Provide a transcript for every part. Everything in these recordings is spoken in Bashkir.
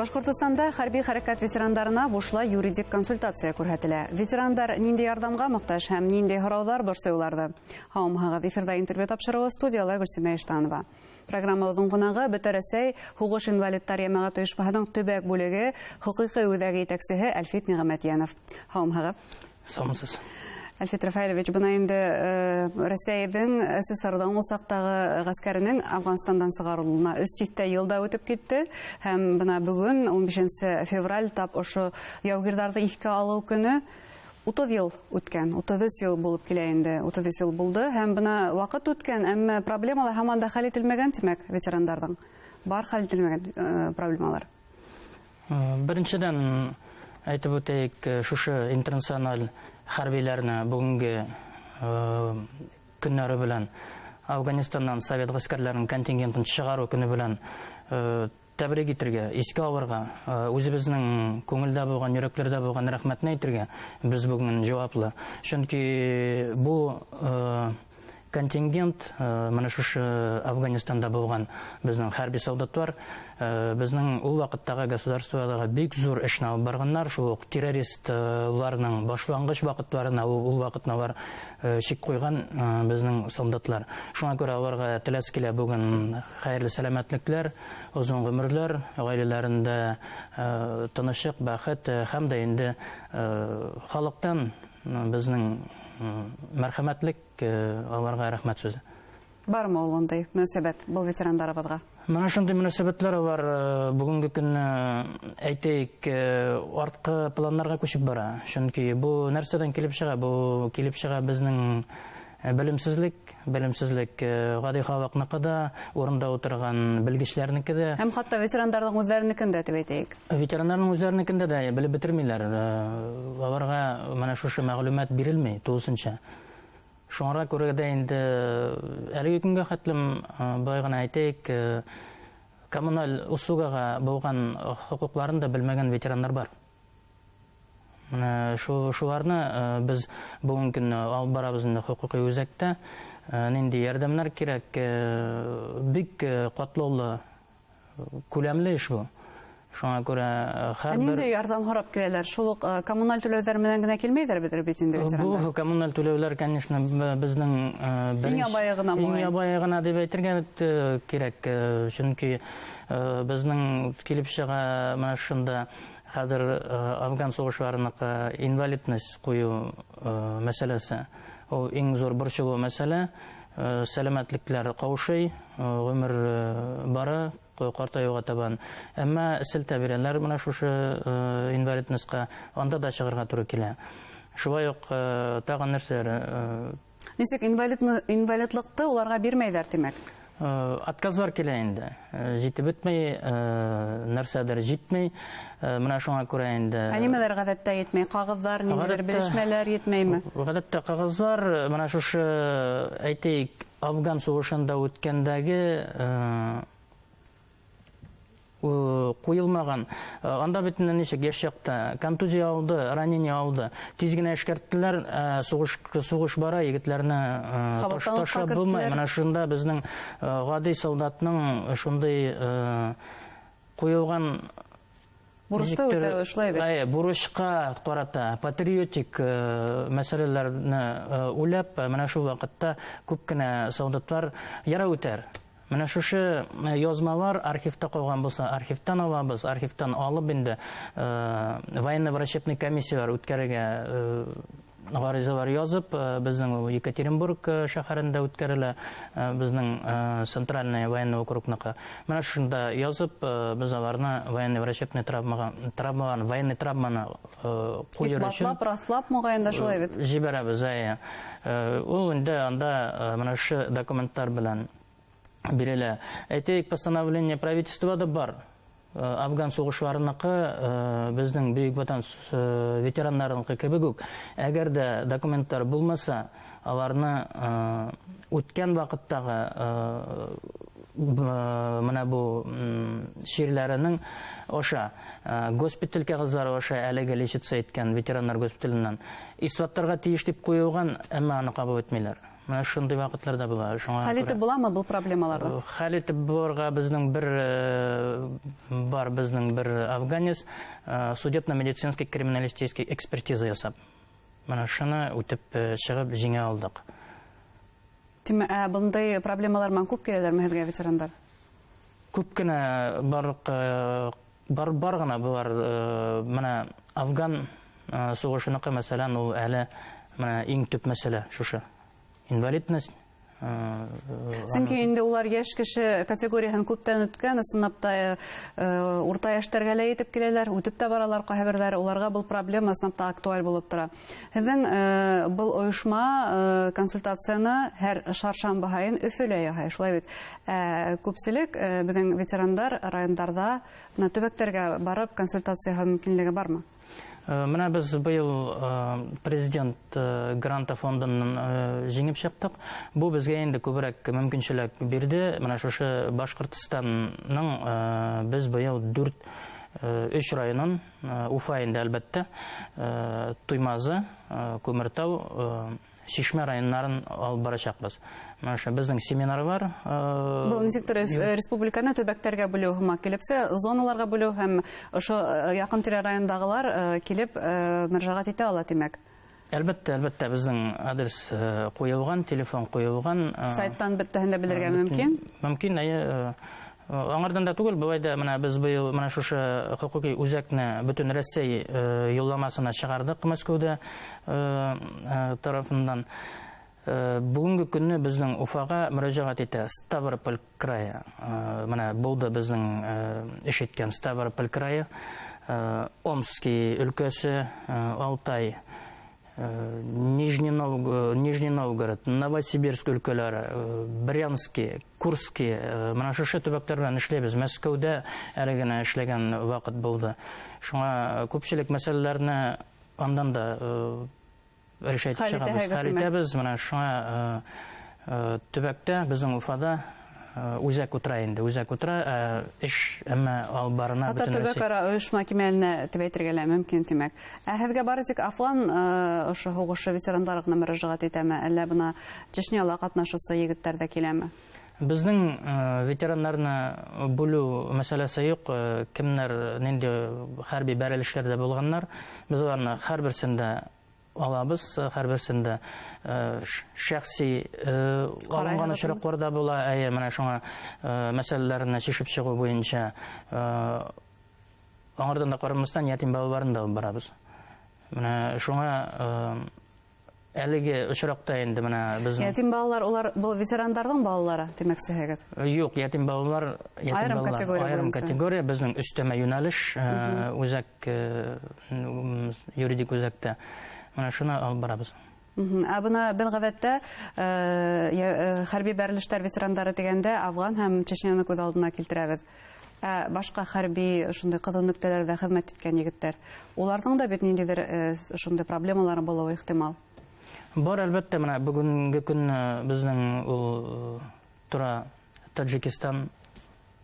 Башҡортостанда хәрби хәрәкәт ветерандарына бушлай юридик консультация күрһәтелә. Ветерандар ниндәй ярҙамға мохтаж һәм ниндәй һорауҙар борсой уларҙы? Һаумыһығыҙ, эфирҙа интервью тапшырыуы, студияла Гөлсимә Иштанова. Программабыҙҙың ҡунағы — Бөтә Рәсәй һуғыш инвалидтар йәмәғәт ойошмаһының төбәк бүлеге хоҡуҡи үҙәге етәксеһе Әлфит Ниғәмәтйәнов. Һаумыһығыҙ. Һаумыһығыҙ. Әлфит Рафаэлевич, бына инде Рәсәйҙең, СССРҙың ул саҡтағы ғәскәренең Афғанстандан сығарылыуына 300 йыл да үтеп китте. Һәм бына бөгөн, 15 февраль, тап ошо яугирҙарҙы иҫкә алыу көнө. 30 йыл үткән, 33 йыл булып килә инде, 33 йыл булды. Һәм бына ваҡыт үткән, әммә проблемалар һаман да хәл ителмәгән, тимәк, ветерандарҙың. Бар хәл ителмәгән проблемалар. Беренсенән, әйтеп үтәйек, шушы интернациональ хәрбиләрне бөгөнгө көннәре белән, Афганистаннан совет ғәскәрләренең контингентын чыгару көне белән тәбрик итергә, искә алырга, үзебезнең күңелдә булган, йөрәкләрдә булган рәхмәтне әйтергә без бүген җаваплы. Чөнки бу контингент, менә шушы Афганистанда булган безнең хәрби солдатлар безнең ул вакыттагы государстводагы бик зур эшне алып барганнар, шул ук террористларның башлангыч вакытларына ул вакытны алар чик куйган безнең солдатлар. Шуңа күрә аларга теләс килә бүген хәерле сәламәтлекләр, озын гомерләр, гаиләләрендә тынычлык, бәхет һәм дә инде халыктан безнең мәрхәмәтлек, аларга рәхмәт сүзе. Бармы ул ундай мөнәсәбәт был ветерандарыбыҙға? Менә шундый мөнәсәбәтләр алар бүгенге көнне, әйтәйек, арткы планнарга күчеп бара. Чөнки бу нәрсәдән килеп чыга? Бу килеп чыга безнең белемсезлек, белемсезлек гади халыкныкы да, урында утырган белгечләрнеке дә. Һәм хатта ветерандарҙың үҙҙәренекен дә тип әйтәйек. Ветераннарның үзләренекен дә белеп бетермиләр. Аларга менә шушы мәгълүмат бирелми тулысынча. Шуңа күрә дә инде әлеге көнгә хәтлем, былай гына әйтәйек, коммуналь услугага булган хокукларын да белмәгән ветераннар бар. Менә шуларны без бүгенге көнне алып барабыз инде хокукый үзәктә. Нинди ярдәмнәр кирәк, бик катлаулы, күләмле эш бу. Шуңа күрә һәрбер Нинди ярҙам һорап киләләр? Шул ук коммуналь түләүҙәр менән генә килмәйҙәр бит инде ветерандар. Бу коммуналь түләүләр, конечно, безнең Иң ябайы гына. Иң ябайы гына дип әйтергә кирәк, чөнки безнең килеп чыга менә шунда хәзер Афган сугышларыныкы инвалидность кую мәсьәләсе. Ул иң зур борчылу мәсьәлә. Сәламәтлекләр каушый, гомер бара, картаюга табан. Әмма селтә бирәләр менә шушы инвалидностька, анда да чыгарга туры килә. Шулай ук тагын нәрсәләр? Нисек инвалидлыкты уларга бирмәйҙәр, тимәк? Отказлар килә инде. Җитеп бетмәй, нәрсәдер җитмәй. Менә шуңа күрә инде. Ә нимәләр ғәҙәттә етмәй? Ҡағыҙҙар, ниндәйҙер белешмәләр етмәйме? Ғәҙәттә ҡағыҙҙар, менә шушы, әйтәйек, Афган сугышында үткәндәге куелмаган. Анда бит инде ничек яшь чакта контузия алды, ранение алды. Тиз генә эшкәрттеләр, сугыш бара, егетләрне ташлап булмый. Менә шунда безнең гади солдатның шундый куелган бурычты үтәү шулай бит. Бурычка карата патриотик мәсьәләләрне уйлап, менә шул вакытта күп кенә солдатлар яра үтәр. Менә шушы язмалар архивта калган булса, архивтан алабыз, архивтан алып инде военно-врачебный комиссияләр үткәрергә гаризалар язып, безнең Екатеринбург шәһәрендә үткәрелә, безнең Центральный военный округныкы. Менә шунда язып, без аларны военно-врачебный травмага, травмаларын, военный травманы куер өчен исбатлап, раслап, мөгаен да шулай бит. Җибәрәбез, әйе. Ул инде анда менә шушы документлар белән бирелә. Әйтәйек, постановление правительства да бар. Афган сугышларыныкы, безнең Бөек Ватан ветераннарыныкы кебек үк, әгәр дә документлар булмаса, аларны үткән вакыттагы менә бу чирләренең аша, госпиталь кәгазьләре аша, әлеге лечиться иткән ветераннар госпиталеннән исбатларга тиеш дип куелган, әмма аны кабул итмиләр. Менә шундый вакытлар да була. Шуңа Хәл итеп буламы был проблемаларны? Хәл итеп булырга безнең бер бар, безнең бер афганец судебно-медицинский криминалистический экспертиза ясап. Менә шуны үтеп чыгып җиңә алдык. Тимәк, бындай проблемалар менән күп киләләрме һеҙгә ветерандар? Күп кенә барлык, бар гына булар, менә Афган сугышыныкы, мәсәлән, ул әле менә иң төп мәсьәлә шушы. Инвалидность. Сөнки инде улар йәш кеше категорияһын күптән үткән, ысынлап та, урта йәштәргә лә етеп киләләр, үтеп тә баралар ҡайһы берҙәре, уларға был проблема ысынлап та актуаль булып тора. Һеҙҙең был ойошма консультацияны һәр шаршамбы һайын Өфөлә яһай, шулай бит. Күпселек беҙҙең ветерандар райондарҙа, бына төбәктәргә барып консультация яһау мөмкинлеге бармы? Менә без быел президент гранта фондыннан җиңеп чыктык. Бу безгә инде күбрәк мөмкинчелек бирде. Менә шушы Башкортстанның без быел өч районын, Уфа инде әлбәттә, Туймазы, Күмертау, Шишмә районнарын алып барачакбыз. Менә ошо безнең семинар бар. Был нисектер республиканы төбәктәргә бүлү һымаҡ килепсә, зоналарға бүлү һәм ошо яҡын тирә райондағылар килеп мөрәжәғәт итә ала, тимәк. Әлбәттә, әлбәттә, безнең адрес ҡуйылған, телефон ҡуйылған. Сайттан бөтәһен дә белергә мөмкин? Мөмкин, әйе. Аңардан да түгел, былай да менә без быел менә шушы хокуки үзәкне бөтен Рәсәй юлламасына чыгардык Мәскәүдә тарафыннан. Бүгенге көнне безнең Уфага мөрәҗәгать итә Ставрополь крае. Менә булды безнең эш иткән Ставрополь крае, Омский өлкәсе, Алтай, Нижний Новгород, Новосибирск өлкәләре, Брянский, Курский, менә шушы төбәкләр белән эшләйбез. Мәскәүдә әле генә эшләгән вакыт булды. Шуңа күпчелек мәсьәләләрне андан да решать Хәл чыгабыз, итәһегез хәл димәк. итәбез. Менә шуңа төбәктә, безнең Уфада үзәк утыра инде, үзәк утыра, эш әмма алып барына Хатта бөтен Рәсәй. төбәк ара оешма кимәленә дип әйтергә лә мөмкин, тимәк. Ә һеҙгә бары тик Афган ошо һуғышы ветерандары ғына мөрәжәғәт итәме, әллә бына Чечняла ҡатнашыусы егеттәр ҙә киләме? Безнең ветераннарны бүлү мәсьәләсе юк. Кемнәр нинди хәрби бәрелешләрдә булганнар, без аларны һәрберсендә алабыз, һәрберсендә шәхси Карай алынган аласың. очраклар да була. Әйе, менә шуңа мәсьәләләрне чишеп чыгу буенча аңардан да карамастан ятим балаларын да алып барабыз. Менә шуңа әлеге очракта инде менә безнең Ятим балалар, улар был ветерандарҙың балалары тимәксеһегеҙ? Юк, ятим балалар, ятим Айырым балалар, категория айырым буйынса. категория, безнең өстәмә юнәлеш, үзәк, юридик үзәктә. Менә шуны алып барабыз. Ә бына беҙ ғәҙәттә хәрби бәрелештәр ветерандары тигәндә Афган һәм Чечняны күҙ алдына килтерәбеҙ. Ә башҡа хәрби шундай ҡыҙыу нөктәләрҙә хеҙмәт иткән егеттәр, уларҙың да бит ниндәйҙер шундай проблемалары булыуы ихтимал. Бар, әлбәттә, менә бөгөнгө көнне беҙҙең ул тора Таджикистан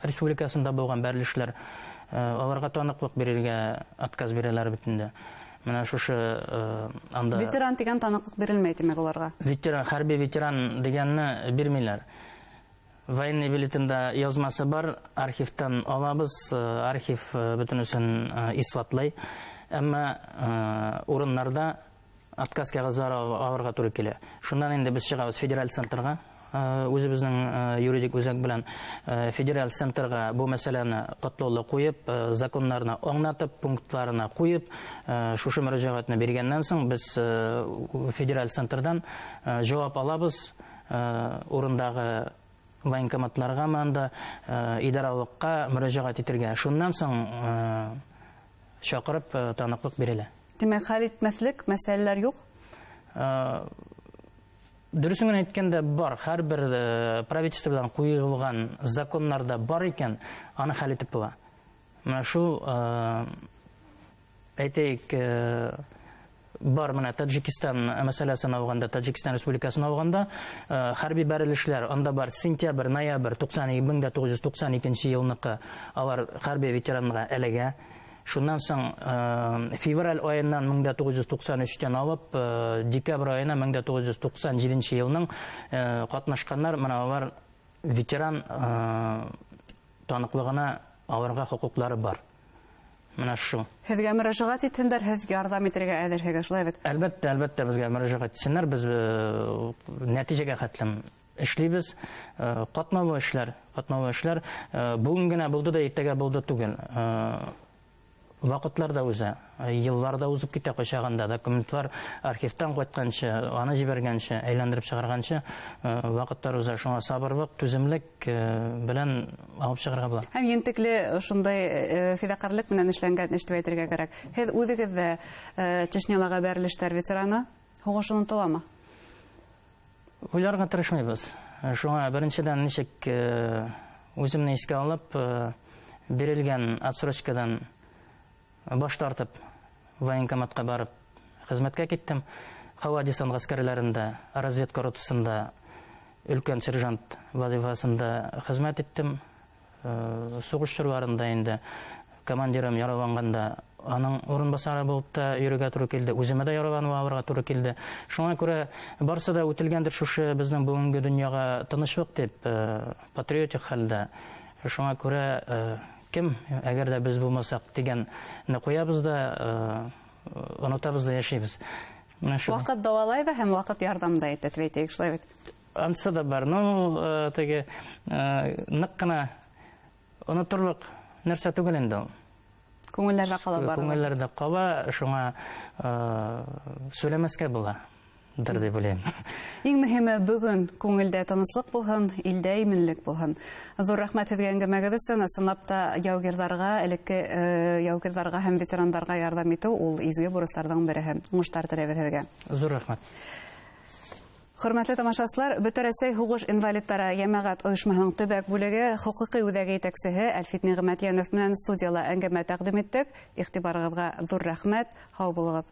Республикасында булған бәрелешләр, аларға таныҡлыҡ бирергә отказ бирәләр бит инде. Менә шушы анда Ветеран тигән таныҡлыҡ бирелмәй, тимәк, уларға. Ветеран, хәрби ветеран дигәнне бирмиләр. Военный билетында язмасы бар, архивтан алабыз, архив бөтенесен исбатлай. Әмма урыннарда отказ кәгазьләре алырга туры килә. Шуннан инде без чыгабыз федераль центрга, үзебезнең юридик үзәк белән федераль центрга бу мәсьәләне катлаулы куеп, законнарны аңлатып, пунктларына куеп, шушы мөрәҗәгатьне биргәннән соң без федераль центрдан җавап алабыз, урындагы военкоматларга анда идаралыкка мөрәҗәгать итергә. Шуннан соң чакырып таныклык бирелә. Тимәк, хәл итмәҫлек мәсьәләләр юк? Дөресен генә әйткәндә, бар. Һәрбер правительстводан куелган законнарда бар икән, аны хәл итеп була. Менә шул әйтәйек, бар менә Таджикистан мәсьәләсен алганда, Таджикистан Республикасын алганда, хәрби бәрелешләр анда бар сентябрь, ноябрь мең дә тугыз йөз туксан икенче елныкы, алар хәрби ветеранга эләгә. Шуннан соң февраль айыннан 1993-тән алып декабрь айына 1997 елның катнашканнар, менә алар ветеран таныклыгына алырга хокуклары бар. Менә шу. Һеҙгә мөрәжәғәт итһендәр, һеҙ ярҙам итергә әҙерһегеҙ, шулай бит? Әлбәттә, әлбәттә, беҙгә мөрәжәғәт итһендәр, беҙ нәтижәгә хәтлем эшлибеҙ. Ҡатмаулы эшләр, ҡатмаулы эшләр. Бөгөн генә булды да, иртәгә булды түгел. Ваҡытлар да уза, йыллар да узып китә ҡайсағанда, документлар архивтан ҡайтҡансы, аны ебәргәнсе, әйләндереп сығарғансы ваҡыттар уза. Шуңа сабырлыҡ, түҙемлек белән алып сығырға була. Һәм ентекле шундай фиҙаҡарлыҡ менән эшләнгән эш тип әйтергә кәрәк. Һеҙ үҙегеҙ ҙә Чечнялағы бәрелештәр ветераны, һуғыш онотоламы? Уйларға тырышмайбыҙ. Шуңа беренсенән нисек үҙемде иҫкә алып, бирелгән отсрочкадан баш тартып военкоматҡа барып хеҙмәткә киттем. Һауа десант ғәскәрләрендә, разведка ротасында өлкән сержант вазифасында хеҙмәт иттем. Һуғыш чорларында инде командирым яраланғанда аның урынбасары булып та йөрөргә тура килде, үҙемә дә яраланып алырға тура килде. Шуңа күрә барысы да үтелгәндер шушы беҙҙең бөгөнгө донъяға тыныслыҡ тип, патриотик хәлдә. Шуңа күрә кем, әгәр дә беҙ булмасаҡ тигәнне ҡуябыҙ да, онотабыҙ да йәшәйбеҙ. Менә шул. Ваҡыт дауалай ҙа һәм ваҡыт ярҙам да итә, тип әйтәйек, шулай бит? Ансы да бар. Ну, теге, ныҡ ҡына оноторлоҡ нәрсә түгел инде ул. Күңелләрҙә ҡала барыбер. Күңелләрҙә ҡала, шуңа сөйләмәскә була. Дыр дип уйлайым. Иң мөһиме бөгөн күңелдә тыныслыҡ булһын, илдә именлек булһын. Ҙур рәхмәт һеҙгә әңгәмәгеҙ өсөн. Ысынлап та яугирҙарға, элекке яугирҙарға һәм ветерандарға ярҙам итеү ул изге бурыстарҙың береһе. Уңыштар теләйбеҙ һеҙгә. Ҙур рәхмәт. Хөрмәтле тамашасылар, Бөтә Рәсәй һуғыш инвалидтары йәмәғәт ойошмаһының төбәк бүлеге хоҡуҡи үҙәге етәксеһе Әлфит Ниғмәтйәнов менән студияла әңгәмә тәҡдим иттек. Иғтибарығыҙға ҙур рәхмәт. Һау булығыҙ.